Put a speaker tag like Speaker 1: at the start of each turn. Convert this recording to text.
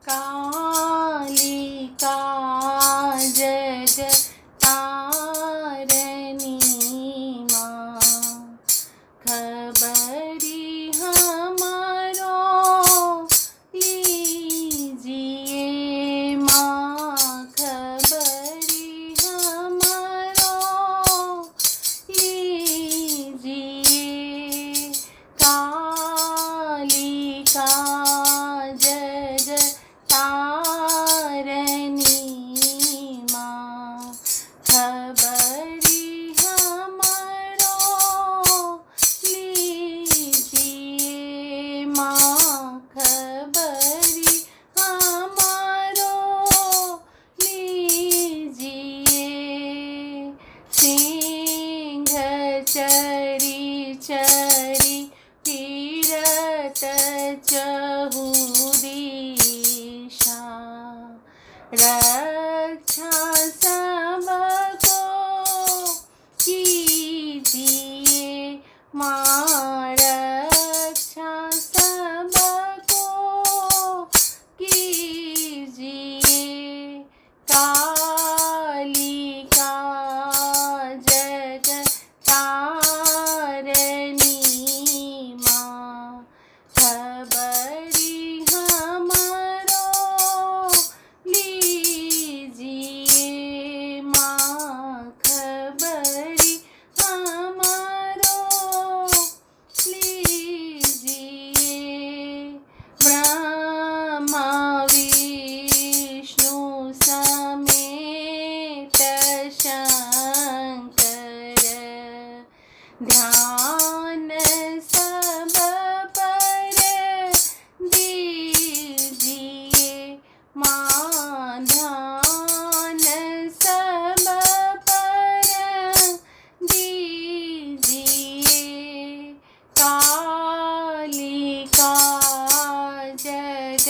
Speaker 1: कालिका जग तारनी माँ, खबरी हमारो लीजिए माँ, खबरी हमारो लीजिए। कालिका जग तारनी माँ, खबरी हमारो लीजिए माँ, खबरी हमारो लीजिए। सिंह चरी चरी फिरत चहु दिशा, रक्षा सबको कीजिए माँ, रक्षा सबको कीजिए। कालिका जग तारनी माँ, खबरी हमारो लीजिए माँ, खबरी हमारो लीजिए। ब्रह्मा विष्णु समेत शंकर, ध्यान सब पर दीजिए माँ, ध्यान सब पर दीजिए। कालिका जग